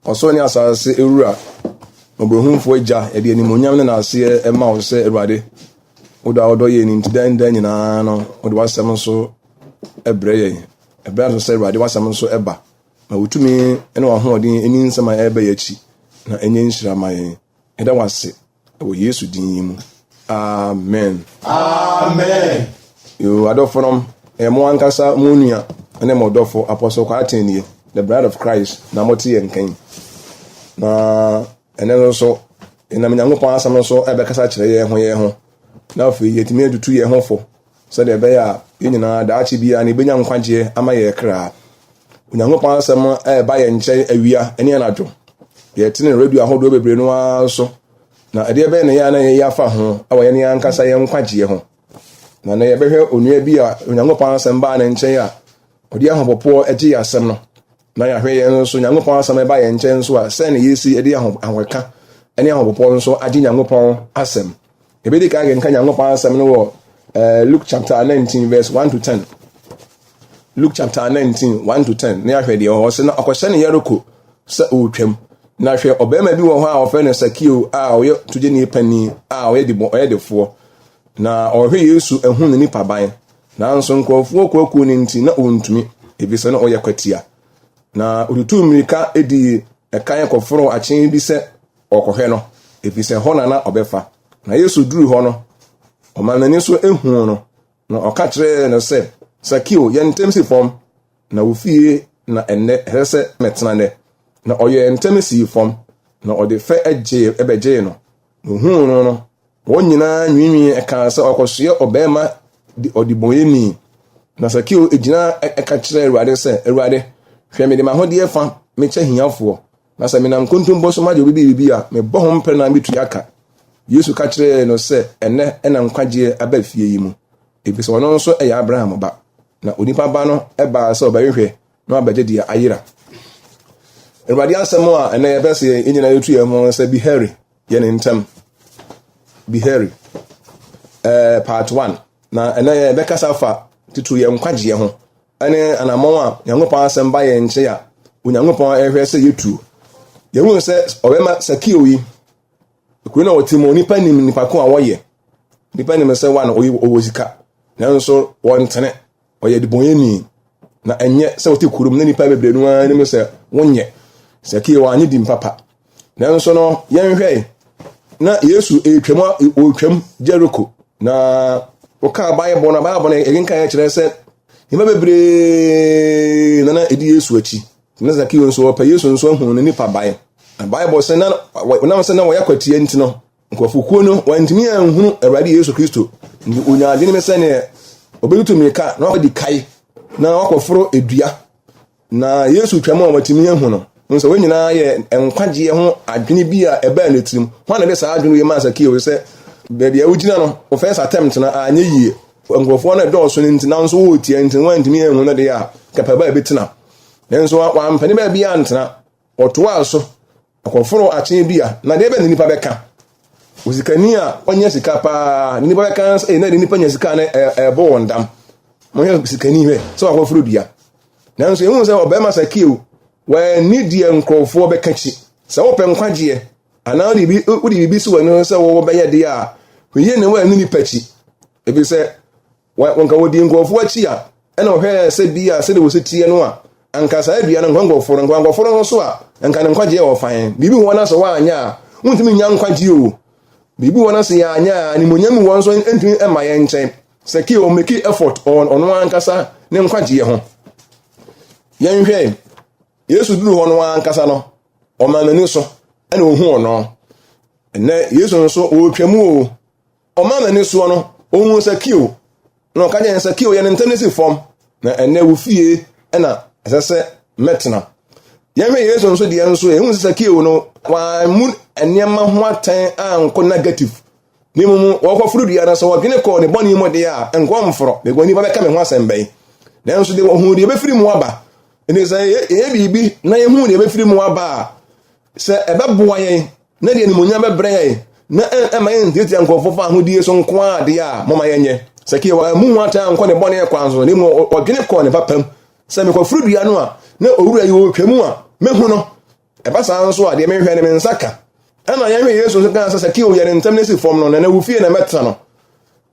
Ɔsoro ne asase Wura, Mmɔborɔhunufoɔ Agya, yɛde animuonyam ne naaseɛ ma wo sɛ Awurade, wo dɔ a wodɔ yɛn nti daa ne daa nyinaa no, wode w'asɛm nso brɛ yɛn. Ɛberɛ nso sɛ Awurade w'asɛm nso ba, ma wo tumi ne w'ahoɔden nni nsɛm a ɛreba yɛn akyi na ɛnyɛ nhyira ma yɛn. Yɛda wo ase wɔ Yesu din yi mu. Amen. Amen. Yo, adɔfonom, ɛyɛ mo ankasa mo nua ne mo dɔfo Apostle Kwarteng nie, the Bride of Christ, na mote yɛn nka yi. Na ɛnɛ no nso, yɛnam Nyankopɔn asɛm no so ɛbɛkasa kyerɛ yɛn ho yɛn ho, na afei yɛtumi atutu yɛn ho fo sɛdeɛ ɛbɛyɛ a yɛn nyinaa daakye biara no yɛbɛnya nkwagyeɛ ama yɛn kra. Onyankopɔn asɛm ɛreba yɛn nkyɛn awia ne anadwo. Yɛte no radio ahodoɔ bebree no ara so. Na ɛdeɛ bɛyɛ na yɛn a na yɛyɛ afa ho wɔ yɛn ankasa yɛn nkwagyeɛ ho. Na na yɛbɛhwɛ onua bi a Onyankopɔn asɛm baa ne nkyɛn a ɔde ahopopoɔ gye asɛm no. Na yɛahwɛ yɛn nso Nyankopɔn asɛm ɛba yɛn nkyɛn nso a sɛn na yɛsi de ahokeka ne ahopopoɔ nso agye Nyankopɔn asɛm. Yɛbɛdi kan akenkan Nyankopɔn asɛm no wɔ eh, Luke chapter 19 verse 1 to 10. Luke chapter 19 1 to 10 na yɛahwɛ deɛ ɔwɔ sɛ na ɔkɔhyɛ ne Yeriko sɛ ɔretwam. Na hwɛ ɔbarima bi wɔ hɔ a wɔfrɛ no Sakeo a ɔyɛ togyeni panin a ɔyɛ debɔ ɔyɛ defoɔ. Na ɔrehwɛ Yesu ahu ne nipaban. Nanso nkurɔfoɔ kuakuo no nti na ɔntumi, efisɛ na ɔyɛ kwatia. Na ɔtutuu mmirika dii ɛkan kɔforoo akyɛn bi sɛ ɔrekɔhwɛ no, efisɛ hɔ na na ɔbɛfa. Na Yesu duruu hɔ no, ɔmaa n'ani so huu no, na ɔka kyerɛɛ no sɛ, Sakeo, yɛ ntɛm si fam, na wo fie na ɛnnɛ ɛsɛ sɛ mɛtena nnɛ. Na ɔyɛɛ ntɛm sii fam, na ɔde fɛ gyee bɛgyee no. Na ohuu no no, wɔn nyinaa nwiinwii kaa sɛ ɔkɔsoɛ ɔbarima ɔdebɔneyɛni. Na Sakeo gyina ka kyerɛɛ Awurade sɛ, Awurade, hwɛ mede m'ahodeɛ fa mekyɛ hiafoɔ, Na sɛ menam nkontompo so magye obi biribi a, mebɔ ho mpere na metua ka. Yesu ka kyerɛɛ no sɛ, Ɛnnɛ na nkwagyeɛ aba fie yi mu, efisɛ ɔno nso yɛ Abraham ba. Na onipa ba no baa sɛ ɔbɛhwehwɛ na wabɛgye deɛ ayera. Awurade asɛm a ɛnɛ yɛpɛ sɛ yɛn nyinaa yɛtu yɛn ho sɛ be hairy, yɛ ne ntɛm. Be hairy. Uh, part 1. Na ɛnɛ yɛbɛkasa fa titiri yɛn nkwagyeɛ ho. ne anammɔn a Nyankopɔn asɛm ba yɛn nkyɛn a Onyankopɔn rehwɛ sɛ yɛtuo. Yɛhu sɛ ɔbɛma Sakeo yi, kuro na ɔte mu, nipa nim nipa ko a wɔyɛ. Nipa nim sɛ wa no ɔwɔ sika, nanso wɔntene, ɔyɛ debɔnyɛni. Na ɛnyɛ sɛ ɔte kurom na nipa bebree no ara nim sɛ wonyɛ. Sakeo wanyɛ din papa. Nanso no, yɛnhwɛ na Yesu retwam ɔretwam Jericho na wɔkaa Bible no Bible no yɛkenkan yɛ kyerɛ sɛ nnipa bebree na na ɛdi Yesu akyi. Na Zakeo nso ɔpɛ Yesu nso ahu ne nipa ban. Na Bible sɛ na wɔnam sɛ na wɔyɛ akwatia nti no nkurɔfokuo no wɔantumi anhunu Awurade Yesu Kristo. Nti ɔnya adwene ne sɛneɛ ɔbɛtutu mmirika na wakɔdi kae na wakɔforo edua Na Yesu twam a watumi ahu no. Nso wɔn nyinaa yɛ nkwagyeɛ ho adwene bi a ɛbaa ne tirim. Hwan na ɛde saa adwene yi maa Sakeo sɛ baabi a wogyina no, wo first attempt no anyɛ yie. Nkurɔfoɔ no ɛdɔɔso no nti, nanso wɔretia nti no wantumi anhu no deɛ a, kɛpɛ baabi tena. Nanso wampɛ ne baabi antena. Ɔtoaa so Ɔkɔforo akyɛn bi a, na deɛ bɛn na nipa bɛka? Osikani a ɔnya sika paa, ne nipa bɛka sɛ, na de nipa nya sika no ɛbɔ wɔn dam. Mohwɛ sikani hwɛ sɛ wakɔforo dua. Nanso ehu sɛ ɔbarima Sakeo, wɔanni deɛ nkurɔfoɔ bɛka akyi. Sɛ wopɛ nkwagyeɛ anaa wode biribi si w'ani so sɛ wɔbɛyɛ deɛ a, hwɛ yie na woanni nipa akyi. Efisɛ Wɔnka wɔdii nkurɔfoɔ akyi a, ɛna ɔhwɛɛ sɛ bi a sɛdeɛ wɔsi teɛ no a, anka saa dua no nka nkurɔfoɔ no, nka nkurɔfoɔ no nso a, anka ne nkwagyeɛ wɔ fan. Biribi wɔ hɔ na sɛ woanyɛ a, wontumi nnya nkwagyeɛ o. Biribi wɔ hɔ na sɛ yɛanyɛ a, animuonyam wɔ nso ntumi mma yɛn nkyɛn. Sɛ kii ɔ make effort on ɔno ankasa ne nkwagyeɛ ho. Yɛnhwɛ, Yesu duru hɔ no ankasa no, ɔmaa n'ani so ɛna ohuu ɔno. Ɛnɛ Yesu nso ɔretwa mu o. Ɔmaa n'ani soɔ no, ɔhuu Sakeo, na ɔka kyerɛɛ no sɛ, Sakeo, yɛ ne ntɛm na si fam, na ɛnnɛ wo fie na ɛsɛ sɛ mɛtena. Yɛhwɛ Yesu nso deɛ nso, yɛhu sɛ Sakeo no, wammu nneɛma ho atɛn ankɔ negative. Na mmom wɔkɔforo dua no, sɛ wɔdwene kɔɔ ne bɔne mu deɛ a, nkɔ mforɔ, because nnipa bɛka me ho asɛm bɛn. Nanso deɛ wɔhuu deɛ ɛbɛfiri mu aba. Nti sɛ yɛyɛ biribi na yɛhu deɛ ɛbɛfiri mu aba a, sɛ ɛbɛboa yɛn na deɛ animuonyam bɛbrɛ yɛn na ɛmma yɛntiatia nkurɔfoɔ fa ahodie so nko ara adeɛ a moma yɛnyɛ. Sakeo wammu ho atɛn ankɔ ne bɔne kwan so, na mmom ɔdwene kɔɔ ne papa mu. Sɛ mekɔforo dua no a, na owura yi ɔretwa mu a, mɛhu no. Ɛba saa nso a, deɛ mehwɛ no, me nsa ka. Ɛna yɛhwɛ Yesu nso kaa sɛ, Sakeo, yɛ ne ntɛm na si fam no, na ɛnɛ wo fie na mɛtena no.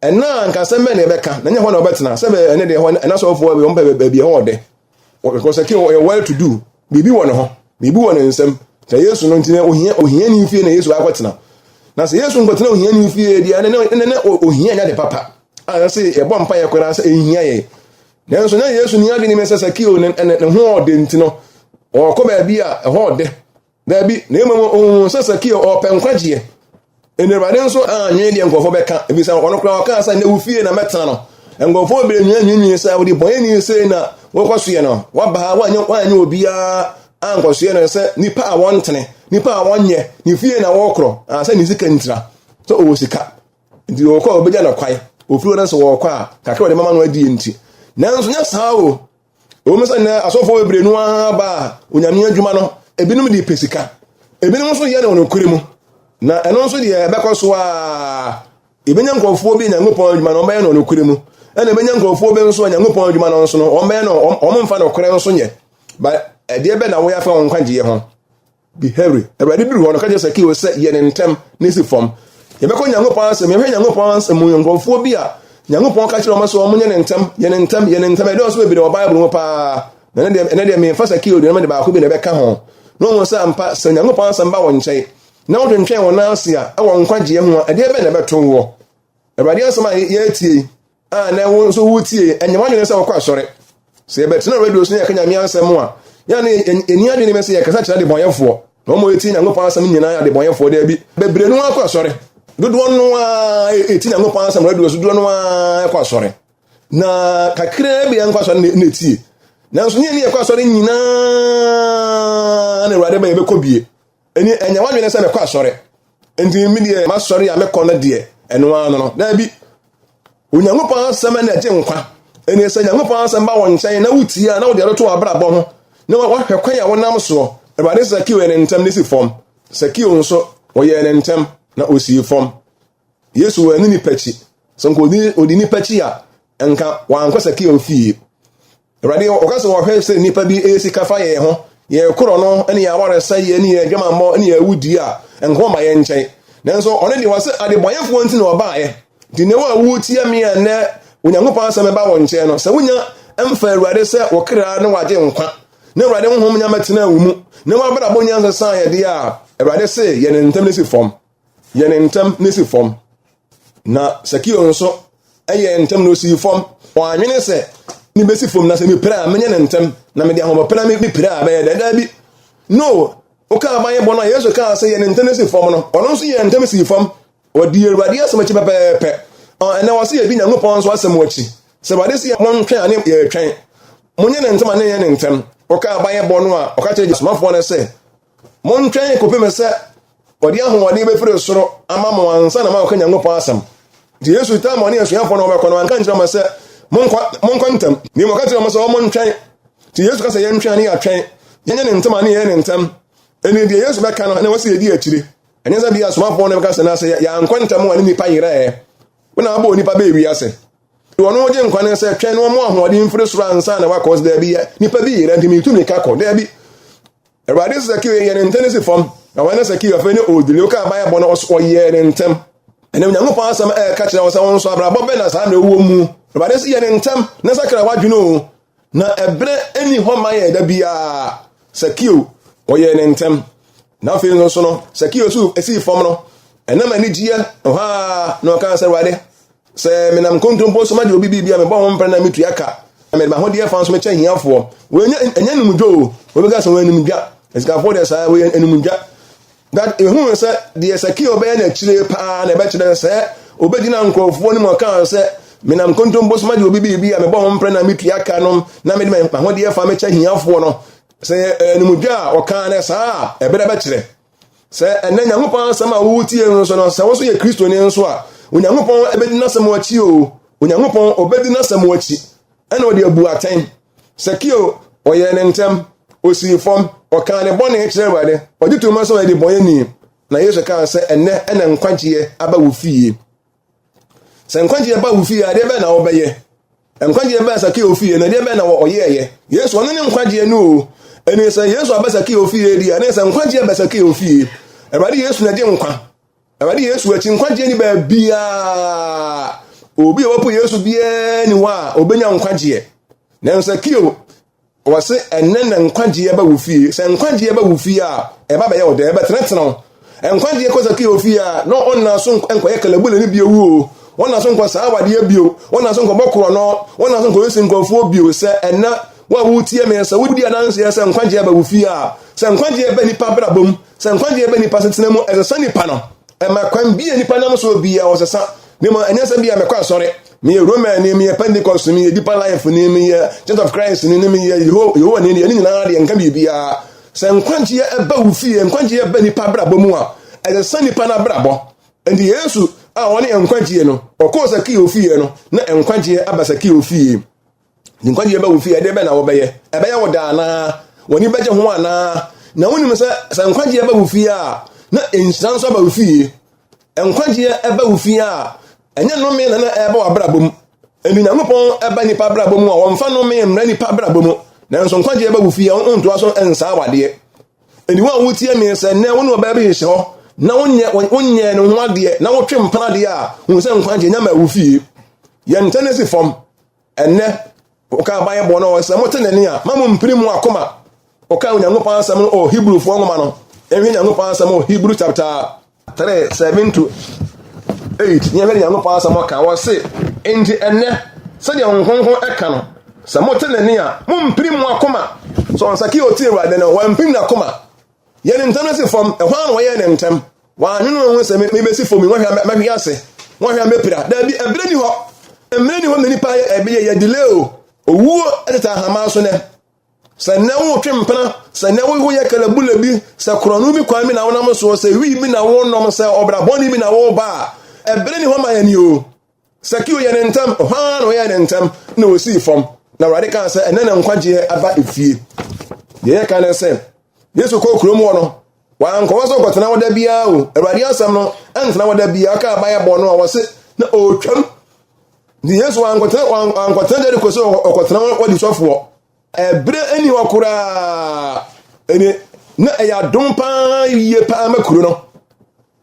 Ɛna anka asɛm bɛn na yɛbɛka? Na ɛnyɛ hɔ na ɔbɛtena. Sɛ bɛ ɛne deɛ hɔ ɛna sɔfoɔ bi wɔn pɛ baabi ɛhɔ ɔdɛ. Because Sakeo ɔyɛ well to do. Biribi wɔ ne ho. Biribi wɔ ne nsam. Sɛ Yesu no nti na ohia ohiani fie na Yesu akɔtena. Na sɛ Yesu nkɔtena ohiani fie deɛ ɛne ne ne ohia nyɛ de papa. A sɛ yɛbɔ mpa yɛ koraa sɛ ehia yɛ. Nanso na Yesu ni adwene mu sɛ Sakeo ne ne ho ɔde nti no ɔkɔ baabi a ɛhɔ ɔdɛ. Daabi, na mmom ohuu sɛ Sakeo ɔrepɛ nkwagyeɛ. Ɛnna Awurade nso annwene deɛ nkurɔfoɔ bɛka, ɛfiri sɛ ɔno koraa ɔkaa sɛ, nnɛ wo fie na mɛtena no. Nkurɔfoɔ bebree nyinaa nwiinwii sɛ wode bɔneni sei na wokɔsoɛ no, waba ha woanyɛ woanyɛ obiara ankɔsoɛ no sɛ nipa a wɔntene, nipa a wɔnyɛ, ne fie na wɔkorɔ, sɛ ne sika ntira, sɛ ɔwɔ sika. Nti ɔkɔ a ɔbɛgya no kwan, ofiri hɔ no sɛ wɔkɔ a, kakra ɔde mama no adie nti. Nanso nyɛ saa o. Ɛwom sɛ nnɛ asɔfoɔ bebree no ara ba a onyame adwuma no, ebinom de pɛ sika, ebinom nso yɛ no nokorɛ mu, na ɛno nso deɛ ɛbɛkɔ so a ebɛnya nkurɔfoɔ bi Nyankopɔn adwuma no wɔbɛyɛ no nokorɛ mu, ɛna ebɛnya nkurɔfoɔ bi nso a Nyankopɔn adwuma no nso no wɔbɛyɛ no wɔn mfa nokorɛ nso nyɛ. Ba ɛdeɛ bɛ na woyɛ afa wɔn nkwagyeɛ ho? Be hurry. Awurade duru hɔ no, ɔka kyerɛ Sakeo sɛ, yɛ ne ntɛm na si fam. Yɛbɛkɔ Nyankopɔn asɛm, yɛhwɛ Nyankopɔn asɛm mu nkurɔfoɔ bi a Nyankopɔn ka kyerɛ wɔn sɛ wɔnyɛ ne ntɛm, yɛ ne ntɛm, yɛ ne ntɛm. Ɛdɔɔso bebree wɔ Bible mu paa. Na ɛnɛ deɛ, ɛnɛ deɛ memfa Sakeo deɛ mede baako bi na ɛbɛka ho. Na wɔn sɛ ampa sɛ Nyankopɔn asɛm ba wɔn nkyɛn na wɔtwentwɛn wɔn nan ase a ɛwɔ nkwagyeɛ ho a, ɛdeɛ bɛn na ɛbɛto woɔ? Awurade asɛm a yɛretie yi, a na wo nso woretie, ɛnyɛ w'adwene sɛ wokɔ asɔre. Sɛ yɛbɛtena radio so na yɛka Nyame asɛm a, yɛn ne yɛnni adwene sɛ yɛkasa kyerɛ adebɔnyɛfoɔ. Na wɔn a wɔtie Nyankopɔn asɛm nyinaa yɛ adebɔnyɛfoɔ daabi. Bebree no ara kɔ asɔre. Dodoɔ no ara ɛti Nyankopɔn asɛm radio so, dodoɔ no ara kɔ asɔre. Na kakraa bi nkɔ asɔre na ɛtie. Nanso ne yɛne yɛkɔ asɔre nyinaa na Awurade bɛ yɛbɛkɔ bie. Ɛni ɛnyɛ w'adwene sɛ mekɔ asɔre nti me deɛ m'asɔre a mekɔ no deɛ ɛno ara no no. Daabi. Onyankopɔn asɛm na ɛgye nkwa. Ɛni sɛ Nyankopɔn asɛm ba wɔn nkyɛn na wotie a na wode ɛroto w'abrabɔ ho na wahwɛ kwan a wonam soɔ. Awurade Sakeo yɛ ne ntɛm ne si fam. Sakeo nso wɔyɛɛ ne ntɛm na osii fam. Yesu wɔ ne nipa akyi. Sɛ nka odi nipa akyi a, nka wankɔ Sakeo fie. Awurade, ɔka sɛ wɔhwɛ sɛ nnipa bi yɛ sika fa yɛn ho, yɛn korɔ no ne yɛn awaresɛeɛ ne yɛn adwamammɔ ne yɛn awudie a, nka ɔma yɛn nkyɛn. Nanso ɔno deɛ ɔsɛ adebɔnyɛfoɔ nti na ɔbaeɛ. Nti ne wo a woretie me a nnɛ Onyankopɔn asɛm ba wo nkyɛn no, sɛ wonya mfa Awurade sɛ wo kra ne wagye nkwa, na Awurade honhom nya mɛtena wo mu, na w'abrabɔ nya nsesa yɛ deɛ a, Awurade se yɛ ne ntɛm ne si fam. Yɛ ne ntɛm ne si fam. Na Sakeo nso yɛɛ ntɛm na osii fam. Wannwene sɛ mebesi fam na sɛ mepira a menyɛ no ntɛm na mede ahomapira me mepira a bɛyɛ dɛ. Daabi. No, wokaa aban bɔ no a Yesu kaa sɛ yɛ ne ntɛm si fam no, ɔno nso yɛɛ ntɛm sii fam. Ɔdii Awurade asɛm akyi pɛpɛɛpɛ. Ɛnɛ wɔse yɛdi Nyankopɔn nso asɛm akyi. Sɛ Awurade se montwɛn a ne yɛtwɛn. Monyɛ ne ntɛm a ne yɛ ne ntɛm. Wokaa aban bɔ no a ɔka kyerɛ asomafoɔ no sɛ Montwɛn kɔpem sɛ wɔde ahoɔden bɛfiri soro ama mo ansa na moakɔka Nyankopɔn asɛm. Nti Yesu tam ɔne asuafoɔ no wɔbɛkɔ no, wanka nkyerɛ wɔn sɛ monkɔ monkɔ ntɛm. Na mmom ɔka kyerɛ wɔn sɛ wɔntwɛn. Nti Yesu ka sɛ yɛntwɛn ne yɛatwɛn. Yɛnyɛ ne ntɛm a ne yɛyɛ ne ntɛm. Ɛne deɛ Yesu bɛka no na wɔsi yɛdi akyire. Ɛnyɛ sɛ bia asomafoɔ no bɛka sɛ na sɛ yɛankɔ ntɛm a ne nnipa yerɛɛ. Wo na abɔ onipa bɛɛ wiase. Deɛ ɔno gye nkwa ne sɛ twɛn na wɔn ahoɔden mfiri soro ansa na wakɔ. Daabi, nipa bi yerɛ nti metu mirika kɔ. Daabi. Awurade sɛ Sakeo yɛ ne ntɛm si fam, na wɔn Sakeo afei ne odili woka aban bɔ no ɔyɛɛ ne ntɛm. Ɛnam Nyankopɔn asɛm ɛreka kyerɛ wo sɛ wo nso abrabɔ bɛn na saa na ɛwɔ mu. Awurade sɛ yɛ ne ntɛm na sakra w'adwene o, na ɛberɛ ɛni hɔ ma yɛ da biara. Sakeo ɔyɛɛ ne ntɛm. Na afei nso no Sakeo so esii fam no, ɛnam anigyeɛ ɔhaa na ɔkaa sɛ Awurade Sɛ menam nkontompo so magye obi biribi a, mebɔ ho mpra na metua ka, na mede m'ahodeɛ fa nso mekyɛ ahiafoɔ. Wei nyɛ ɛnyɛ animdwa o. Obi ka sɛ wɔn animdwa. Asikafoɔ deɛ saa wɔyɛ animdwa. But ehunu sɛ deɛ Sakeo bɛyɛ n'akyire paa na ɛbɛkyerɛ sɛ obɛgyina nkurɔfoɔ no mu ɔkaa sɛ menam nkontompo so magye obi biribi a mebɔ ho mpra na metua ka nom na mede m'ahodeɛ fa mekyɛ ahiafoɔ no. Sɛ animdwa a ɔkaa no saa a ɛberɛ bɛkyerɛ. Sɛ ɛnɛ Nyankopɔn asɛm a wotie no nso no, sɛ wo nso yɛ Kristoni nso a, Onyankopɔn bɛdi n'asɛm akyi o. Onyankopɔn ɔbɛdi n'asɛm akyi ɛna ɔde abu atɛn. Sakeo ɔyɛɛ ne ntɛm, osii fam, ɔkaa ne bɔne kyerɛ Awurade, ɔgye tom sɛ ɔyɛ debɔnyɛni. Na Yesu kaa sɛ, ɛnɛ ɛna nkwagyeɛ aba wo fie. Sɛ nkwagyeɛ ba wo fie a, adeɛ bɛn na wobɛyɛ? Nkwagyeɛ baa Sakeo fie no, ɛdeɛ bɛn na ɔyɛɛyɛ? Yesu, ɔno ne nkwagyeɛ no o. Ɛne sɛ Yesu aba Sakeo fie di a, ɛne sɛ nkwagyeɛ ba Sakeo fie. Awurade Yesu na gye nkwa. Awurade Yesu akyi nkwagyeɛ ni baabiara. Obi a wapo Yesu biara ni hɔ a obenya nkwagyeɛ. Nanso Sakeo wɔse ɛnɛ na nkwagyeɛ ba wo fie. Sɛ nkwagyeɛ ba wo fie a, ɛba bɛyɛ wo dɛ, ɛbɛtenetene wo. Nkwagyeɛ kɔ Sakeo fie a, na ɔnna so nkɔyɛ kalabule no bio o. Wɔnna so nkɔ saa awadeɛ bio. Wɔnna so nkɔbɔ korɔno. Wɔnna so nkɔyɛ nkurɔfoɔ bio. Sɛ ɛnɛ wo a wotie me sɛ wodi adanseɛ sɛ nkwagyeɛ ba wo fie a, sɛ nkwagyeɛ ba nipa brabɔ mu, sɛ nkwagyeɛ ba nipa setena mu, ɛsesa nipa no. Ɛma kwan bi a nipa nam so biara ɔsesa. Ne mu ɛnyɛ sɛ bi a mekɔ asɔre, meyɛ Roman ni, meyɛ Pentecost ni, meyɛ Deeper Life ni, meyɛ Church of Christ ni, ne meyɛ Yehowa ni, ne nyinaa deɛ nka biribiara. Sɛ nkwagyeɛ ɛba wo fie, nkwagyeɛ ɛba nipa abrabɔ mu a, ɛsesa nipa no abrabɔ. Nti Yesu a ɔne nkwagyeɛ no, ɔkɔɔ Sakeo fie no, na nkwagyeɛ aba Sakeo fie. Ne nkwagyeɛ ba wo fie, ɛdeɛ bɛn na wobɛyɛ? Ɛbɛyɛ wo da anaa? W'ani bɛgye ho anaa? Na wonim sɛ sɛ nkwagyeɛ ba wo fie a, na nhyira nso aba wo fie. Nkwagyeɛ ba wo fie a, ɛnyɛ nnome na na ɛba w'abrabɔ mu. Ɛnti Nyankopɔn ɛba nipa abrabɔ mu a, wɔmfa nnome mmra nipa abrabɔ mu. Nanso nkwagyeɛ ba wo fie a, wontoa so nsaa wadeɛ. Ɛnti wo a wotie me sɛ nnɛ wo ne ɔbaa bi hyehyɛ hɔ na wonyɛ wonyɛ ne ho adeɛ na wotwe mpena adeɛ a, hu sɛ nkwagyeɛ nya ma wo fie. Yɛn ntɛne si fam. Ɛnnɛ, woka Bible no, sɛ mote ne nne a, ma mo mpiri mo akoma. Woka Onyankopɔn asɛm no wɔ Hebrewfoɔ nwoma no. Ɛnhwɛ Nyankopɔn asɛm wɔ Hebrew chapter 3, 7 to 8. Yɛnhwɛ Nyankopɔn asɛm ɔka wɔ se, enti ɛnnɛ, sɛdeɛ Honhom Kronkron ɛka no, sɛ mote ne nne a, mompiri mo akoma. So ɔnsakii ɔtie Awurade no, wampiri n'akoma. Yɛ ne ntɛm no si fam, ɛhɔ ara na wɔyɛɛ ne ntɛm. Wɔannwene ho sɛ mebɛsi fam yi, wɔhwɛ a mɛhwe ase, wɔhwɛ a mɛpira. Daabi, ɛberɛ ni hɔ. Mmerɛ ni hɔ ma nipa yɛ ɛbi yɛ delay o. Owuo tete ahama so nɛ. Sɛ nnɛ wotwe mpena, sɛ nnɛ woyɛ kalabula bi, sɛ korɔno bi kwan bi na wonam soɔ, sɛ wii bi na wonom, sɛ ɔbra bɔne bi na woba a, ɛberɛ ni hɔ ma yɛn o. Sakeo yɛ ne ntɛm, ɛhɔ ara na ɔyɛɛ ne ntɛm na ɔsii fam. Na Awurade kaa sɛ, ɛnɛ na nkwagyeɛ aba efie. Deɛ yɛka ne sɛ, Yesu kɔɔ kurom hɔ no, wankɔ hɔ sɛ ɔkɔtena hɔ da biara o. Awurade asɛm no ɛntena hɔ da biara. Ɔkaa Bible no a wɔse na ɔretwam. Nti Yesu wankɔtena wankɔtena Jeriko sɛ ɔkɔtena hɔ wadi sɔfoɔ. Ɛberɛ ɛni hɔ koraa. Ɛni na ɛyɛ adom paa yie paa ma kuro no.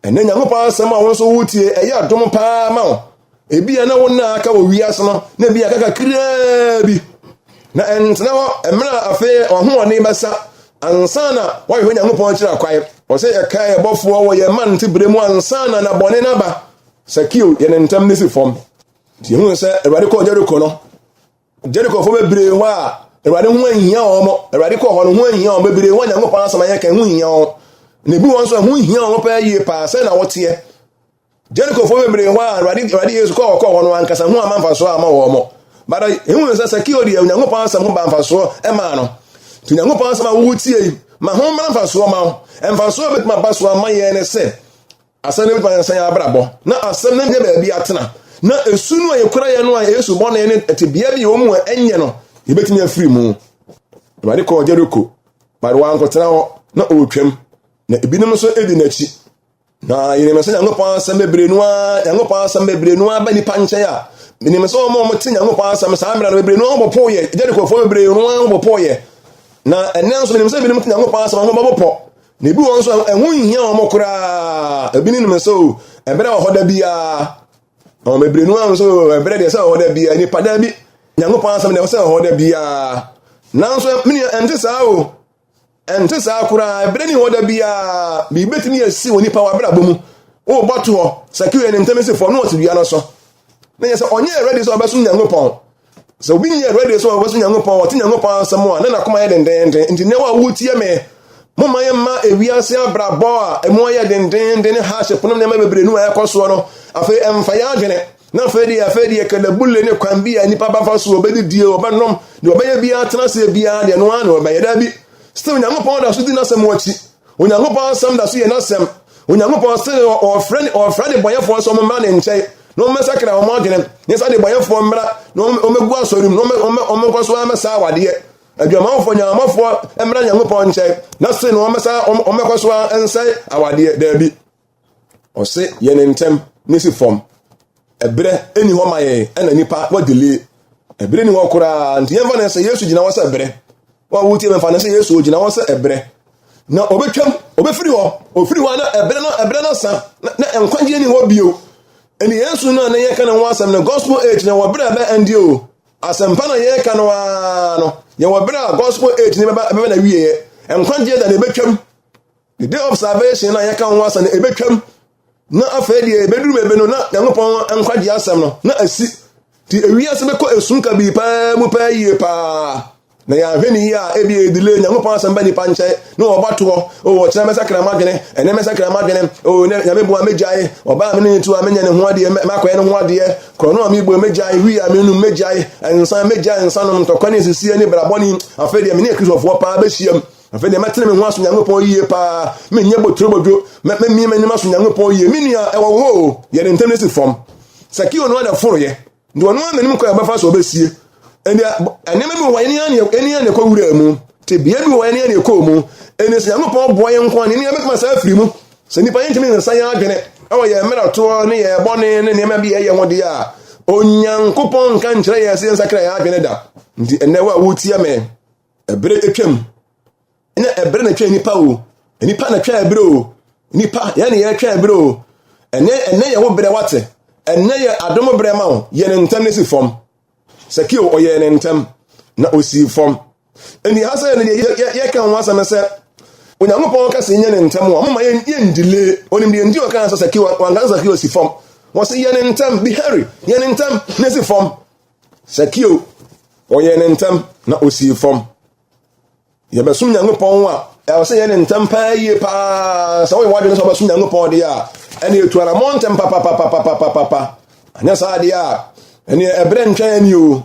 Ɛnɛ Nyankopɔn asɛm a wo nso wotie ɛyɛ adom paa ma wo. Ebia na wo nna aka wɔ wiase no na ebi aka kakraa bi. Na ɛntena hɔ mmerɛ a afei ɔhoɔden bɛsa ansa na woahwehwɛ Nyankopɔn akyiri akwan. Ɔsɛ yɛkae ɛbɔfoɔ wɔ yɛn mante berɛ mu ansa na na bɔne no aba. Sakeo yɛ ne ntɛm ne si fam. Nti yɛhunu sɛ Awurade kɔɔ Jeriko no, Jerikofo bebree hɔ a Awurade ho anhia wɔn. Awurade kɔɔ hɔ no ho anhia wɔn bebree hɔ a Nyankopɔn asɛm ayɛ kan ho nhia wɔn. Na ebi wɔn nso ɛho hia wɔn paa yie paa sɛ na wɔteɛ. Jerikofo bebree hɔ a Awurade Awurade Yesu kɔɔ kɔɔ hɔ no ankasa ho ama mfasoɔ ama wɔn. But ehu sɛ Sakeo deɛ Onyankopɔn asɛm ho ba mfasoɔ ɛmaa no. Nti Onyankopɔn asɛm a wotie yi ma ho mmra mfasoɔ ma wo. Mfasoɔ bɛtumi aba so ama yɛn ne sɛ Asɛm no bɛtumi asesa yɛn abrabɔ, na asɛm no nyɛ baabi atena, na esu no a yɛkura yɛn no a Yesu bɔne ne tebea bi wɔ mu a ɛnyɛ no, yɛbɛtumi afiri mu. Awurade kɔɔ Jeriko, but wankɔtena hɔ, na ɔretwam, na ebinom nso di n'akyi. Na yɛnim sɛ Nyankopɔn asɛm bebree no ara, Nyankopɔn asɛm bebree no ara ba nipa nkyɛn a, menim sɛ wɔn a wɔte Nyankopɔn asɛm saa mmerɛ no bebree no ara bɔpɔ yɛ, Jerikofoɔ bebree no ara bɔpɔ yɛ. Na ɛnɛ nso menim sɛ ebinom te Nyankopɔn asɛm ho bɛbɔpɔ. Na ebi wɔ nso a ɛho nhia wɔn koraa. Ebi ne nim sɛ o ɛbrɛ wɔ hɔ da biara. Wɔn bebree no ara nso ɛbrɛ deɛ sɛ wɔ hɔ da biara nipa da bi Nyankopɔn asɛm deɛ sɛ wɔ hɔ da biara. Nanso me nua ɛnte saa o. Ɛnte saa koraa. Ɛbrɛ ni hɔ da biara. Biribi betumi asi wɔ nipa wɔ abrabɔ mu. Wobɔ to hɔ sɛ kiw yɛ ne ntɛm si fam na ɔte dua no so. Na yɛ sɛ ɔnyɛ ready sɛ ɔbɛsom Nyankopɔn. Sɛ obi nyɛ ready sɛ ɔbɛsom Nyankopɔn, ɔte Nyankopɔn asɛm a, na n'akoma yɛ dendenden. Nti nnɛ wo a wotie me, momma yɛmma ewiase abrabɔ a emu ayɛ dendenden ne hardship no nneɛma bebree no a ɛkɔ soɔ no, afei ɛmfa yɛn adwene. Na afei deɛ, afei deɛ kalabule ne kwan bi a nnipa bɛfa so, ɔbɛdidie, ɔbɛnom, deɛ ɔbɛyɛ biara, tena aseɛ biara deɛ, ɛno ara na ɔbɛyɛ. Daabi. Still, Nyankopɔn da so di n'asɛm akyi. Onyankopɔn asɛm da so yɛ n'asɛm. Onyankopɔn se ɔfrɛ ɔfrɛ adebɔnyɛfoɔ sɛ wɔmmra ne nkyɛn na wɔmmɛsakra wɔn adwene. Nyɛ sɛ adebɔnyɛfoɔ mmra na wɔmmɛgu asɔre mu na wɔnkɔ so ara mmɛsa awadeɛ. Adwamanfoɔ, nyaamafoɔ mmra Nyankopɔn nkyɛn na se na wɔmmɛsa wɔmmɛkɔ so ara nsɛe awadeɛ. Daabi. Ɔse yɛ ne ntɛm ne si fam. Ɛberɛ ɛni hɔ ma yɛn ɛna nipa wɔ delay. Ɛberɛ ni hɔ koraa nti yɛmfa no sɛ Yesu gyina hɔ sɛ berɛ. Wɔn a wotie mɛmfa no sɛ Yesu ogyina hɔ sɛ ɛberɛ. Na ɔbɛtwam, ɔbɛfiri hɔ, ɔfiri hɔ a na ɛberɛ no ɛberɛ no asa, na, na nkwagyeɛ ni hɔ bio. Ɛne Yesu no a na yɛka ne ho asɛm no, gospel age na wɔ berɛ a ɛbɛ ɛndeɛ o. Asɛmpa na yɛka no ara no, yɛwɔ berɛ a gospel age no bɛba ɛbɛba na wieɛ. Nkwagyeɛ da na ɛbɛtwam. The day of salvation na yɛka ho asɛm no ɛbɛtwam. Na afei deɛ ɛbɛduru baabi no na Nyankopɔn nkwagyeɛ asɛm no na asi. Nti ewiase bɛkɔ esum kabii paa mu paa yie paa. Na yɛanhwɛ ne yie a ebi yɛ delay Nyankopɔn asɛm ba nipa nkyɛn na wɔba toɔ. O ɔkyena mɛsakra m'adwene, ɛnɛ mɛsakra m'adwene. O nɛ Nyame boa mɛgyae, ɔbaa me ne ne tu a menyɛ ne ho adeɛ, makɔyɛ ne ho adeɛ. Korɔno a mebɔ mɛgyae, wii a menum mɛgyae, nsa mɛgyae nsa nom, ntɔkwa ne nsisie ne brabɔne. Afei deɛ me ne Akristofoɔ paa bɛhyiam. Afei deɛ mɛtene me ho aso Nyankopɔn yie paa, menyɛ boturobodwo, mɛmie m'anim aso Nyankopɔn yie. Me nua, ɛwɔ wo hɔ o, yɛ ne ntɛm no si fam. Sakeo no ara na ɛforoeɛ, nti ɔno ara n'anim kwan a ɔbɛfa so ɔbɛsie. Ɛnti nneɛma bi wɔ hɔ ɛne ɛne na ɛkɔ wuraa mu, tebea bi wɔ hɔ ɛne na ɛkɔɔ mu. Ɛnti sɛ Nyankopɔn boa yɛn nko a, ne nneɛma bɛtumi asa afiri mu. Sɛ nnipa yɛntumi nsa yɛn adwene ɛwɔ yɛn mmerɛtoɔ ne yɛn bɔne ne nneɛma bi ɛyɛ ho deɛ a, Onyankopɔn nka nkyerɛ yɛn sɛ yɛnsakra yɛn adwene da. Nti ɛnnɛ wo a wotie me, Ɛberɛ atwam. Ɛnyɛ ɛberɛ na ɛtwɛn nipa o. Nipa na ɛtwɛn ɛberɛ o. Nipa, yɛn na yɛtwɛn ɛberɛ o. Ɛnɛ, ɛnɛ yɛ wo berɛ wate. Ɛnɛ yɛ adom berɛ ma wo. Yɛ ne ntɛm ne si fam. Sakeo ɔyɛɛ ne ntɛm na osii fam. Ɛnni ha sɛ deɛ yɛka ho asɛm sɛ Onyankopɔn ka sɛ yɛnyɛ ne ntɛm a, ɔmoma yɛn delay. Onim deɛ nti ɔka sɛ Sakeo, wanka sɛ Sakeo si fam. Wɔse yɛ ne ntɛm, be hurry, yɛ ne ntɛm na si fam. Sakeo, ɔyɛɛ ne ntɛm na osii fam. Yɛbɛsom Nyankopɔn a, ɛwɔ sɛ yɛ ne ntɛm paa yie paa. Sɛ woyɛ w'adwene sɛ wobɛsom Nyankopɔn deɛ a, ɛne ɛtu anammɔn ntɛm papapapapapapa. Anyɛ saa deɛ a, ɛne ɛberɛ ntwɛn yɛn o.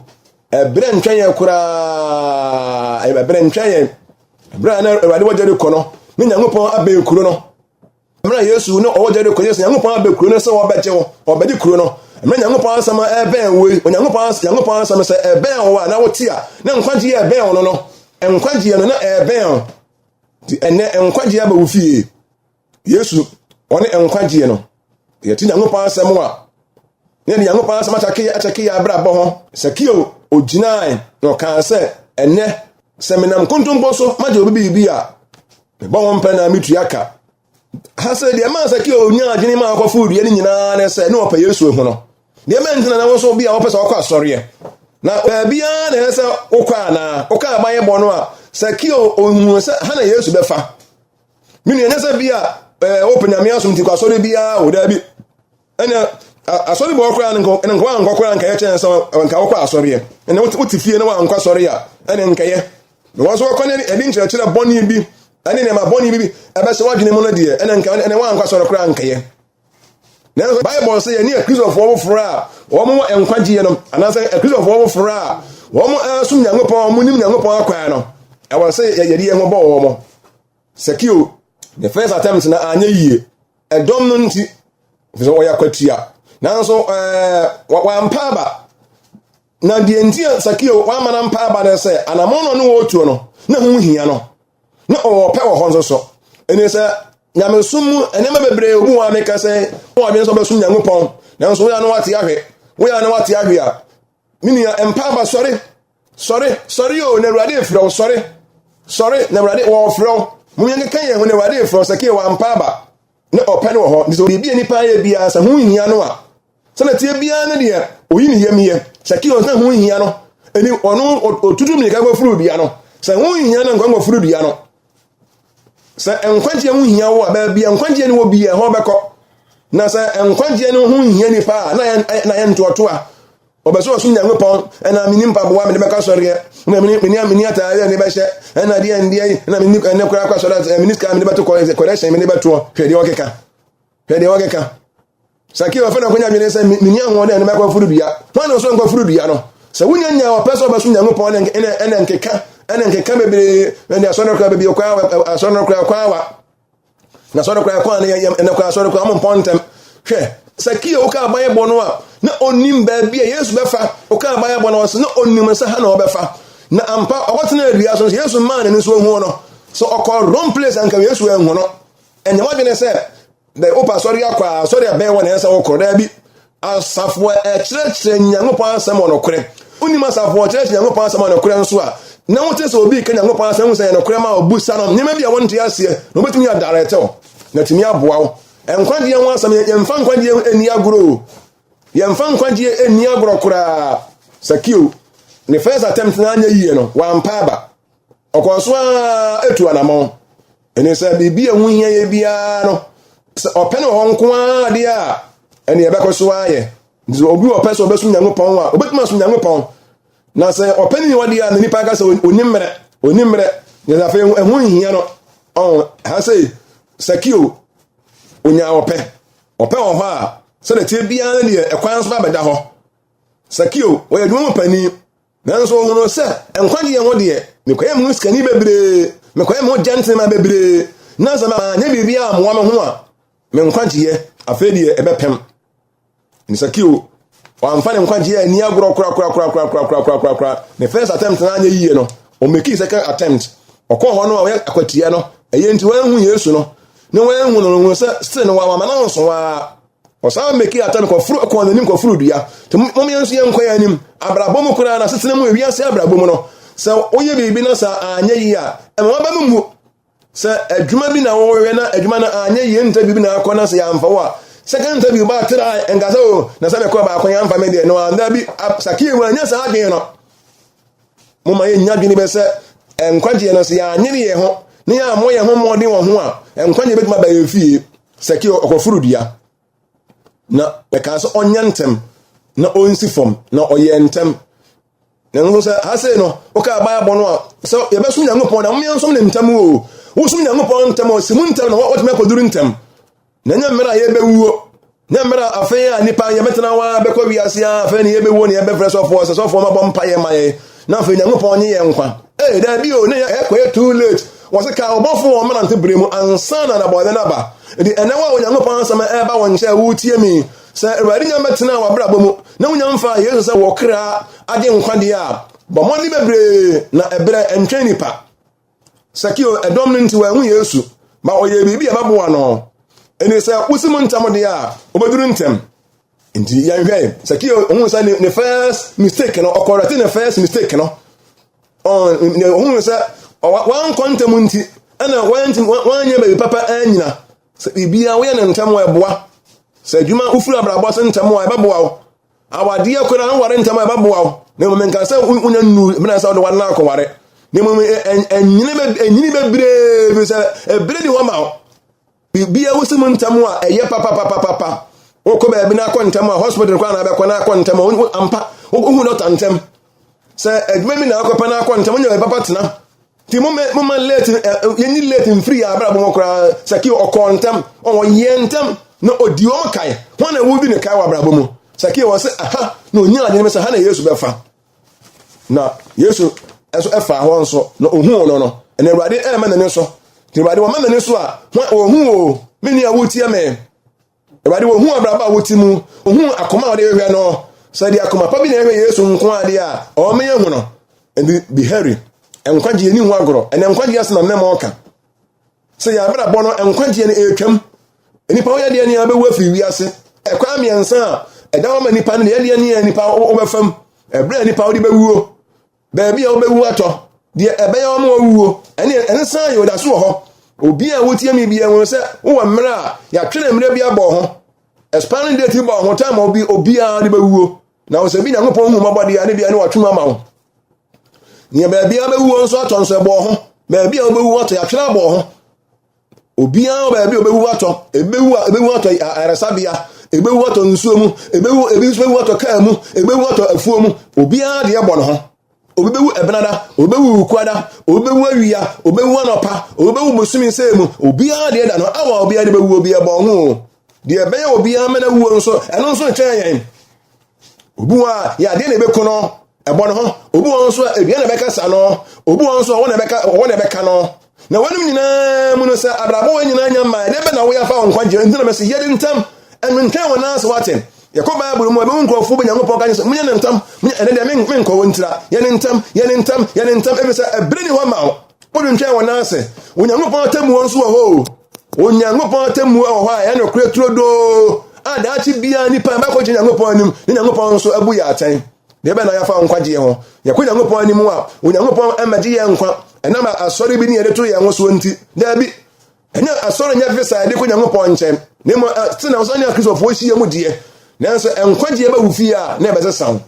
Ɛberɛ ntwɛn yɛn koraa. Ɛberɛ ntwɛn yɛn. Ɛberɛ a na Awurade wɔ Jeriko no, ne Nyankopɔn abɛn kuro no. Mmerɛ a Yesu ne ɔwɔ Jeriko, Yesu Nyankopɔn abɛ kuro no sɛ wɔbɛgye wo, ɔbɛgye kuro no. Mmerɛ Nyankopɔn asɛm ɛbɛn wo yi, Onyankopɔn Nyankopɔn asɛm sɛ ɛbɛn wo a na wote a, na nkwagyeɛ ɛbɛn wo no no, nkwagyeɛ no na ɛbɛn wo. Nti ɛnɛ nkwagyeɛ aba wo fie. Yesu, ɔne nkwagyeɛ no. Yɛte Nyankopɔn asɛm a, na yɛde Nyankopɔn asɛm akyɛke akyɛke yɛ abrabɔ ho. Sakeo ogyinae na ɔkaa sɛ, ɛnɛ sɛ menam nkontompo so magye obi biribi a, mebɔ ho mpɛ na metua ka. Ha sɛ deɛ maa Sakeo nya adwene ma akɔfo dua no nyinaa ne sɛ ne ɔpɛ Yesu ehu no. Deɛ mɛ ntina na wo nso bi a wɔpɛ sɛ ɔkɔ asɔreɛ. Na baabiara na ɛsɛ sɛ wokɔ anaa wokɔ aban bɔ no a Sakeo ohunu sɛ ha na Yesu bɛfa. Me nua nyɛ sɛ bi a ɛɛ wopɛ nyame asom nti kɔ asɔre biara o daabi. Ɛnna asɔre bɔ koraa no nka nka wankɔ koraa nka yɛ kyɛn sɛ nka wokɔ asɔreɛ. Ɛnna wote fie na wankɔ asɔre a ɛnna nkɛyɛ. Na wɔn nso wɔkɔ ne ɛde nkyerɛkyerɛ bɔne bi ɛne nneɛma bɔne bi ɛbɛhyɛ w'adwene mu no deɛ ɛnna nka ɛnna wankɔ asɔre koraa nkɛyɛ. Nanso Bible sɛ yɛne Akristofoɔ foforɔ a wɔn wɔ nkwagyeɛ no anaasɛ Akristofoɔ foforɔ a wɔn ɛsom Nyankopɔn wɔn nim Nyankopɔn akwan no ɛwɔ sɛ yɛde yɛn ho bɔ wɔn. Sakeo ne first attempt na anyɛ yie ɛdɔm no nti sɛ ɔyɛ akwatia nanso ɛɛ wampa aba. Na deɛ nti a Sakeo wamma no ampa aba ne sɛ anammɔn no ne wɔretuo no na ho hia no na ɔwɔ pɛ wɔ hɔ nso so. Ɛne sɛ nyamesom mu nneɛma bebree obi wɔ a meka sɛ wɔn adwene sɛ ɔbɛsom Nyankopɔn nanso woyɛ no wate ahwe woyɛ no wate ahwe a me nua mpa aba sɔre sɔre sɔre o na Awurade efrɛ wo sɔre sɔre na Awurade wɔfrɛ wo mo yɛn keka yɛn ho na Awurade efrɛ wo Sakeo wampa aba na ɔpɛ no wɔ hɔ nti sɛ biribi a nipa ayɛ biara sɛ ho hia no a Sɛnea ɛteɛ biara no deɛ, oyi ne yam yɛ. Sakeo sɛ ho nhia no, ɛni ɔno ɔtutu mmirika kɔfuru dua no. Sɛ ho nhia no nkɔ nkɔfuru dua no. Sɛ nkwagyeɛ ho hia wo a, baabi a nkwagyeɛ no wɔ bi ɛhɔ bɛkɔ. Na sɛ nkwagyeɛ no ho nhia nipa a, na yɛ na yɛ ntoatoa. Ɔbɛ sɛ ɔsom Nyankopɔn, ɛna meni mpaboa mede bɛkɔ asɔreɛ, ɛna meni meni meni ataadeɛ mede bɛhyɛ, ɛna deɛ ndeɛ ɛna meni ɛnɛ koraa kɔ asɔre, meni sika mede bɛto kɔrɛhyɛn mede bɛtoɔ, hwɛ deɛ ɔkeka. Hwɛ deɛ ɔkeka. Sakeo afei na ɔkɔnya adwene sɛ menni ahoɔden a ne mɛkɔ afuru dua. Hwan na ɔsɔ nkɔ afuru dua no? Sɛ wonya nya ɔpɛ sɛ ɔbɛso Nyankopɔn ne ɛna ɛna nkeka ɛna nkeka bebree ɛne asɔre no koraa baabi ɔkɔ awa asɔre no koraa kɔ awa na asɔre koraa kɔ ano yɛ ɛna koraa asɔre koraa ɔmo mpɔn ntɛm. Hwɛ Sakeo woka aban bɔ no a na onim baabi a Yesu bɛfa woka aban bɔ no ɔsɛ na onim sɛ ha na ɔbɛfa na ampa ɔkɔtena dua so Yesu maa n'ani so ohu no so ɔkɔ wrong place anka Yesu anhu no. Ɛnyɛ w'adwene sɛ dɛ wopɛ asɔre akɔ a asɔre abɛn wɔ na ɛsɛ wokɔ. Daabi. Asafo a ɛkyerɛkyerɛ Nyankopɔn asɛm wɔ nokorɛ. Wonim asafo a ɔkyerɛkyerɛ Nyankopɔn asɛm wɔ nokorɛ nso a, Na wote sɛ obi reka Nyankopɔn asɛm hu sɛ ɛyɛ nokorɛ ma wo, busa no nneɛma bi a wonte aseɛ na obɛtumi adarɛte wo na atumi aboa wo. Nkwagyeɛ ho asɛm, yɛmfa nkwagyeɛ nni agorɔ o. Yɛmfa nkwagyeɛ nni agorɔ koraa. Sakeo, ne first attempt no anyɛ yie no, wampa aba. Ɔkɔɔ so ara etu anamɔn. Ɛne sɛ biribi a ɛho hia yɛ biara no, sɛ ɔpɛ no wɔ hɔ nko ara deɛ a, ɛne ɛbɛkɔ so ayɛ. Nti sɛ obi wɔ ɔpɛ sɛ ɔbɛsom Nyankopɔn a, obɛtumi asom Nyankopɔn. Na sɛ ɔpɛ ne hɔ deɛ a, na nipa aka sɛ ɔni mmerɛ, ɔni mmerɛ. Na afei ɛho nhia no. Ɔn, ha sei, Sakeo, onyaa ɔpɛ. Ɔpɛ wɔ hɔ a, sɛdeɛ teɛ biara no deɛ, ɛkwan nso ba bɛda hɔ. Sakeo, ɔyɛ adwuma mu panin. Nanso ɔhunuu sɛ nkwagyeɛ ho deɛ, mekɔyɛ me ho sikani bebree, mekɔyɛ me ho gentleman bebree, na sɛ manyɛ biribi ammoa me ho a, me nkwagyeɛ afei deɛ ɛbɛpem. Ne Sakeo, wamfa ne nkwagyeɛ anni agorɔ korakorakorakorakorakorakorakora. Ne first attempt no anyɛ yie no, ɔmekii second attempt. Ɔkɔɔ hɔ no a ɔyɛ akwatia no, ɛyɛ nti wanhu Yesu no, ne wanhu no no, ɔhunu sɛ still no wamma no anso ara. Ɔsan meki atɛm kɔforo kɔɔ n'anim kɔforo dua. Nti mom yɛn nso yɛnkɔ yɛn anim. Abrabɔ mu koraa na asetena mu ewiase abrabɔ mu no, sɛ woyɛ biribi na sɛ anyɛ yie a, ɛma waba mu mmu. Sɛ adwuma bi na wɔhwehwɛ na adwuma no anyɛ yie interview bi na akɔ na sɛ yɛamfa wo a, second interview ba tra nka sɛ o na sɛ mekɔ baako yɛamfa me deɛ no anda bi sakie wanya saa adwene no. Moma yɛnya adwene bɛ sɛ nkwagyeɛ no sɛ yɛanyere yɛn ho na yɛammɔ yɛn ho mmɔden wɔ ho a, nkwagyeɛ bɛtumi aba yɛn fie. Sakeo ɔkɔforo dua na ɛkaa sɛ ɔnyɛ ntɛm na ɔnsi fam na ɔyɛɛ ntɛm. Nanso sɛ ha sei no wokaa Bible no a sɛ yɛbɛsom Nyankopɔn na momeɛ nsom ne ntɛm o. Wosom Nyankopɔn ntɛm a ɔsi mu ntɛm na wɔtumi akɔduru ntɛm. Na nyɛ mmerɛ a yɛbɛwuo, nyɛ mmerɛ a afei a nnipa yɛbɛtena hɔ a bɛkɔ wiase a afei ne yɛbɛwuo ne yɛbɛfrɛ sɔfoɔ sɛ sɔfoɔ ma bɔ mpa yɛ ma yɛn na afei Nyankopɔn nye yɛn nkwa. Ee, daabi o, ne ɛkɔyɛ too late. Wɔse ka ɔbɔfo wɔ mmerante bere mu ansa na anabɔde no aba. Enti ɛnɛ wo a Onyankopɔn asɛm ɛreba wo nkyɛn a woretie me sɛ Awurade nya bɛtena w'abrabɔ mu na wonya mfaa Yesu sɛ wɔ kra agye nkwa deɛ a, bɔ mmɔden bebree na ɛberɛ ɛntwɛn nipa. Sakeo ɛdɔm no nti wanhu Yesu, ma ɔyɛɛ biribi a ɛbɛboa no. Ɛne sɛ wosi mu ntɛm deɛ a, wobɛduru ntɛm. Nti yɛnhwɛ Sakeo ohun sɛ ne first mistake no, ɔkɔrɛte ne first mistake no. Ohun sɛ wankɔ ntɛm nti ɛna wanyɛ baabi papa anyina. Sɛ biribiara woyɛ no ntɛm a ɛboa. Sɛ adwuma wofiri abrabɔ ase ntɛm a ɛbɛboa wo. Awadeɛ koraa no ware ntɛm a ɛbɛboa wo. Na mmom nka sɛ wonya nnu mena sɛ wode ware no akɔware. Na mmom ɛnyini bebree fi sɛ ɛberɛ ni hɔ ma wo. Biribiara wosi mu ntɛm a ɛyɛ papapapapa. Wokɔ baabi na akɔ ntɛm a hospital koraa na abɛkɔ na akɔ ntɛm a ampa wohu dɔkta ntɛm. Sɛ adwuma bi na akɔpɛ na akɔ ntɛm wonya baabi papa tena. Nti moma late yɛnyi late mfiri yɛ abrabɔ mu koraa. Sakeo ɔkɔɔ ntɛm, ɔyɛ ntɛm na ɔdi wɔn kae. Hwan na wodi ne kae wɔ abrabɔ mu? Sakeo wɔ sɛ aha na ɔnya adwene sɛ ha na Yesu bɛfa. Na Yesu nso ɛfaa hɔ nso na ohuu no no, ɛna Awurade ɛrema n'ani so. Nti Awurade wɔma n'ani so a, wɔhu o, me nua wotie me. Awurade wɔhu abrabɔ a wote mu, ohuu akoma a wɔde hwehwɛ no. Sɛ deɛ akoma pa bi na ɛhwɛ Yesu nko adeɛ a, ɔma yɛhu no. Nti be hurry. Nkwagyeɛ ni ho agorɔ. Ɛnɛ nkwagyeɛ asɛm na nnɛ ɔka. Sɛ yɛn abrabɔ no nkwagyeɛ no ɛretwam. Nnipa woyɛ deɛ nea bɛwu afiri wiase. Ɛkwan mmiɛnsa a ɛda hɔ ma nnipa no deɛ deɛ nea nnipa wobɛfam. Ɛberɛ a nnipa wode bɛwuo. Baabi a wobɛwu atɔ. Deɛ ɛbɛyɛ wɔn awuo. Ɛne ɛne san yɛ ɔda so wɔ hɔ. Obi a wotie mi biara hu sɛ wowɔ mmerɛ a yɛatwerɛ mmerɛ bi abɔ ho. Expiring date bɔ ho time obi obiara de bɛwuo. Na wo sɛ bi Nyankopɔn hu mmɔbɔ deɛ ne bia ne watwem ama wo. Nea baabi a bɛwu nso atɔ nso ɛbɔɔ ho. Baabi a wobɛwu atɔ yɛatwerɛ abɔɔ ho. Obiara baabi a obɛwu atɔ, ebewu a ebewu atɔ ayaresabea, ebewu atɔ nsuo mu, ebewu ebi nso bɛwu atɔ kaa mu, ebewu atɔ afuo mu. Obiara deɛ bɔ ne ho. Obi bɛwu ɛbenada, obi bɛwu wukuada, obi bɛwu awia, obi bɛwu anɔpa, obi bɛwu bosome nsɛɛ mu. Obiara deɛ da no awa obiara de bɛwu obiara bɔ ho. Deɛ ɛbɛyɛ obiara mɛna wuo nso, ɛno nso nkyɛn yɛn. Obi wɔ a yɛ adeɛ na ɛbɛku no, ɛbɔ ne ho. Obi wɔ nso a aduan na ɛbɛkasa no. Obi wɔ nso a ɔwɔ na ɛbɛka ɔwɔ na ɛbɛka no. Na wɔnom nyinaa mu no sɛ abrabɔ wɔn nyinaa nya mmaa ɛdeɛ bɛ na woyɛ afa wɔn nkwagyeɛ nti na mɛsɛ yɛde ntam ɛntwentwɛn wɔn nan ase wate. Yɛkɔ Bible mu a ɛbɛhu nkurɔfoɔ bɛ Nyankopɔn ka kyerɛ sɛ monyɛ ne ntam, monyɛ ɛnɛ deɛ menkɔ wɔn ntira, yɛ ne ntam, yɛ ne ntam, yɛ ne ntam, ɛfiri sɛ ɛberɛ ni hɔ ma wo. Wodwentwɛn wɔn nan ase. Onyankopɔn atemmuo nso wɔ hɔ o. Onyankopɔn atemmuo wɔ hɔ a ɛyɛ nokorɛ turodoo a daakye biara nipa bɛkɔgye Nyankopɔn anim ne Nyankopɔn nso abu yɛ atɛn. Deɛ bɛn na yɛafa nkwagyeɛ ho? Yɛkɔ Nyankopɔn anim a, Onyankopɔn mmɛgye yɛn nkwa ɛnam asɔre bi ne yɛde to yɛn ho soɔ nti. Daabi, ɛnyɛ asɔre nyɛ visa yɛde kɔ Nyankopɔn nkyɛn, na mmom sɛ na sɛ ne Akristofoɔ hyia mu deɛ, nanso nkwagyeɛ ba wo fie a, na ɛbɛsesa wo.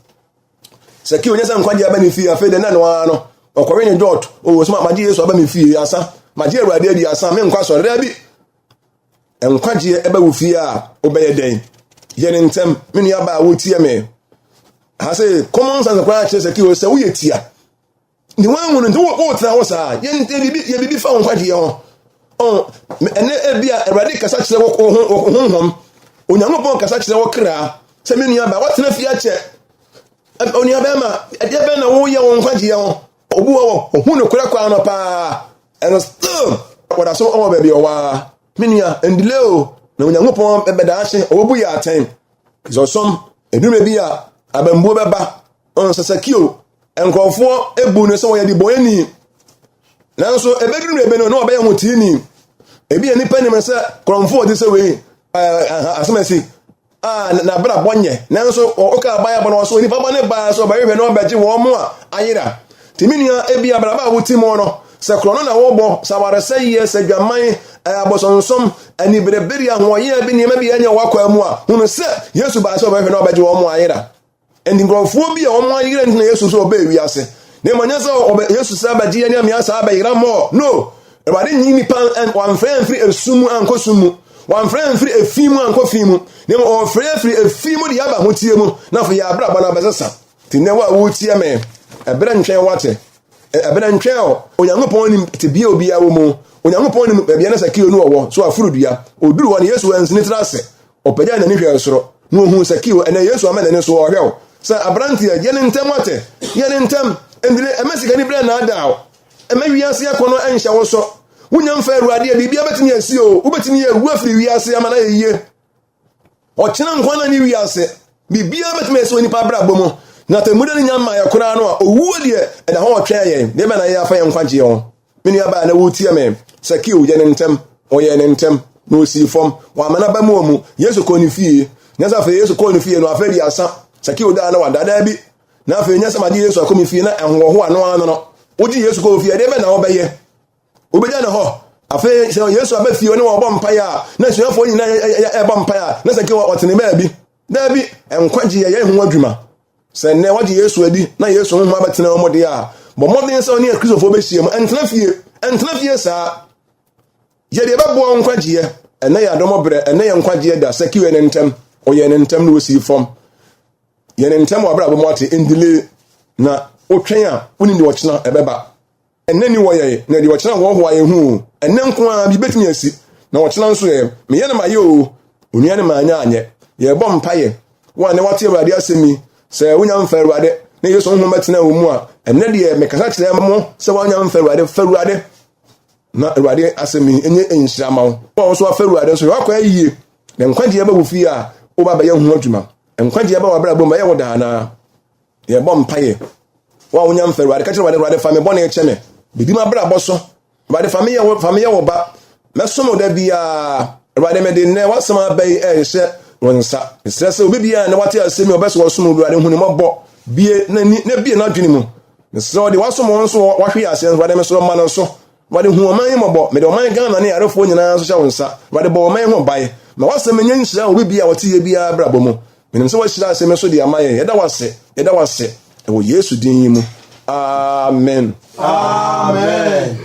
Sakeo nyɛ sɛ nkwagyeɛ aba ne fie, afei deɛ na no ara no, ɔkɔwe ne dɔt, o sɛ magye Yesu aba me fie, asa, magye Awurade adi asa, menkɔ asɔre, daabi. Nkwagyeɛ ɛbɛ wo fie a, wobɛyɛ dɛn? Yɛ ne ntɛm, me nua baa wotie me. Ha sɛ common sense koraa kyerɛ Sakeo sɛ woyɛ tia. Ne wɔn no nti wotena hɔ saa. Yɛ biribi yɛ biribi fa wo nkwagyeɛ ho. Ɔn ɛnɛ ebi a Awurade kasa kyerɛ wo ho honhom. Onyankopɔn kasa kyerɛ wo kra sɛ me nua baa watena fie akyɛ. Onua bɛrima ɛdeɛ bɛn na woyɛ wo nkwagyeɛ ho? Obi wɔ hɔ ohu nokorɛ kwan no paa. Ɛno still wɔda so wɔ baabi ɔwɔ a. Me nua ndile o na Onyankopɔn bɛdaakye ɔbɛbu yɛ atɛn. Sɛ ɔsom eduruma bi a abambuo bɛba. Ɔn sɛ Sakeo nkurɔfoɔ ebu no sɛ wɔyɛ debɔnni. Nanso ebeduru baabi no na ɔbɛyɛ ho tiini. Ebi yɛ nipa nim sɛ korɔmfoɔ te sɛ wei ɛɛ asɛm asi a n'abrabɔ nyɛ. Nanso ɔka aban abɔ no ɔso nipa bɔ ne baa sɛ ɔbɛhwehwɛ na ɔbɛgye wɔn mo a ayera. Nti me nua ebi abrabɔ a wote mu no sɛ korɔ no na wɔbɔ sɛ awaresɛeɛ sɛ dwaman abosonsom aniberebere ahoɔyɛ bi nneɛma bi ɛnyɛ wakwan mu a hunu sɛ Yesu baa sɛ ɔbɛhwehwɛ na ɔbɛgye wɔn mo ayera. Enti nkurɔfoɔ bi a wɔn ayera nti na Yesu sɛ ɔbɛɛ wiase. Na mmom nyɛ sɛ ɔbɛ Yesu sɛ abɛgye yɛn amia saa abɛyera mɔ. No. Awurade nyi nipa wamfrɛ yɛn mfiri esum mu ankɔ sum mu. Wamfrɛ yɛn mfiri efi mu ankɔ fi mu. Na mmom ɔfrɛ yɛn firi efi mu de yɛaba ahoteɛ mu. Na afei yɛn abrabɔ no abɛsesa. Nti nnɛ wo a woretie me, ɛberɛ ntwɛn wate. Ɛberɛ ntwɛn o. Onyankopɔn nim tebea obiara wɔ mu. Onyankopɔn nim baabi a na Sakeo no ɔwɔ. So aforo dua. Ɔduru hɔ no Yesu ansini tiri ase. Ɔpagyaa n'ani hwɛɛ soro, na ohuu Sakeo. Ɛnnɛ, Yesu ama n'ani so, ɔrehwɛ wo. Sɛ aberanteɛ, yɛ no ntɛm wate, yɛ no ntɛm. Ɛnti ɛmma sikaniberɛ nnaadaa wo. Ɛmma wiase akɔnnɔ nhyɛ wo so. Wonya mfa Awurade a, biribiara bɛtumi asi o. Wobɛtumi awu afiri wiase ama no ayɛ yie. Ɔkyena nkwa na ne wiase. Biribiara bɛtumi asi wɔ nipa abrabɔ mu. Na atemmuda no nya mmaeɛ koraa no a, owuo deɛ ɛda hɔ ɔtwɛn yɛn. Deɛ bɛn na yɛyɛ afa yɛn nkwagyeɛ ho? Me nuabaa na woretie me. Sakeo yɛ ne ntɛm. Ɔyɛɛ ne ntɛm, na osii fam. Wamma n'aba mu ammu. Yesu kɔɔ ne fie. Nyɛ sɛ afei Yesu kɔɔ ne fie no, afei de asa. Sakeo daa na wada. Daabi. Na afei nyɛ sɛ magye Yesu akɔ me fie na ɛhoɔhoa no ara no no. Wogye Yesu kɔ wo fie, ɛdeɛ bɛn na wobɛyɛ? Wobɛgya ne hɔ. Afei sɛ Yesu aba fie ne wɔbɔ mpaeɛ a, na asuafoɔ nyinaa ɛbɔ mpaeɛ a, na Sakeo ɔtene baabi. Daabi, nkwagye yɛ yɛn ho adwuma. Sɛ nnɛ woagye Yesu adi na Yesu honhom abɛtena wo mu deɛ a, bɔ mmɔden sɛ wo ne Akristofoɔ bɛhyia mu. Ɛntena fie. Ɛntena fie saa. Yɛ deɛ ɛbɛboa wo nkwagyeɛ. Ɛnnɛ yɛ adom berɛ. Ɛnnɛ yɛ nkwagyeɛ da. Sakeo yɛ ne ntɛm. Ɔyɛɛ ne ntɛm na ɔsii fam. Yɛ ne ntɛm wɔ abrabɔ mu ate. Ndile na wotwɛn a wonim deɛ ɔkyena ɛbɛba. Ɛnnɛ ni wɔyɛe, na deɛ ɔkyena hoahoa yɛn ho o. Ɛnnɛ nko ara bi bɛtumi asi, na ɔkyena nso ɛ, meyɛ no mayɛ o, onua no manyɛ anyɛ. Yɛrebɔ mpaeɛ, wo a nnɛ woate Awurade asɛm yi, sɛ wonya mfa Awurade na Yesu honhom bɛtena wo mu a, ɛnnɛ deɛ mekasa kyerɛ mo sɛ woanya mfa Awurade, fa Awurade na Awurade asɛm yi ɛnyɛ nhyira ma wo. Wo a wo nso wafa Awurade nso, hwɛ w'akwan yie, na nkwagyeɛ ba wo fie a, woba bɛyɛ ho adwuma. Nkwagyeɛ ba w'abrabɔ mu, ɛyɛ wo daa anaa? Yɛbɔ mpaeɛ. Wo a wonya mfa Awurade, ka kyerɛ Awurade, Awurade fa me bɔne kyɛ me. Bedi m'abrabɔ so. Awurade fa me yɛ wo, fa me yɛ wo ba. Mɛsom wo da biara. Awurade mede nnɛ w'asɛm aba yi ɛrehyɛ wo nsa. Mesrɛ sɛ obi biara na wate asɛm yi ɔbɛsɛ wɔsom Awurade hu ne mmɔbɔ. Bie n'ani na bie n'adwene mu. Mesrɛ wo de w'asom wɔn nso wahwe aseɛ nso Awurade mesrɛ ma no so. Awurade hu ɔman yi mmɔbɔ. Mede ɔman Ghana ne yarefoɔ nyinaa nso hyɛ wo nsa. Awurade bɔ ɔman ho ban. Ma w'asɛm nyɛ nhyira wɔ obi biara a ɔte yɛ biara abrabɔ mu. Menim sɛ woahyira asɛm yi so de ama yɛn. Yɛda wo ase. Yɛda wo ase. Ɛwɔ Yesu din yi mu. Amen. Amen.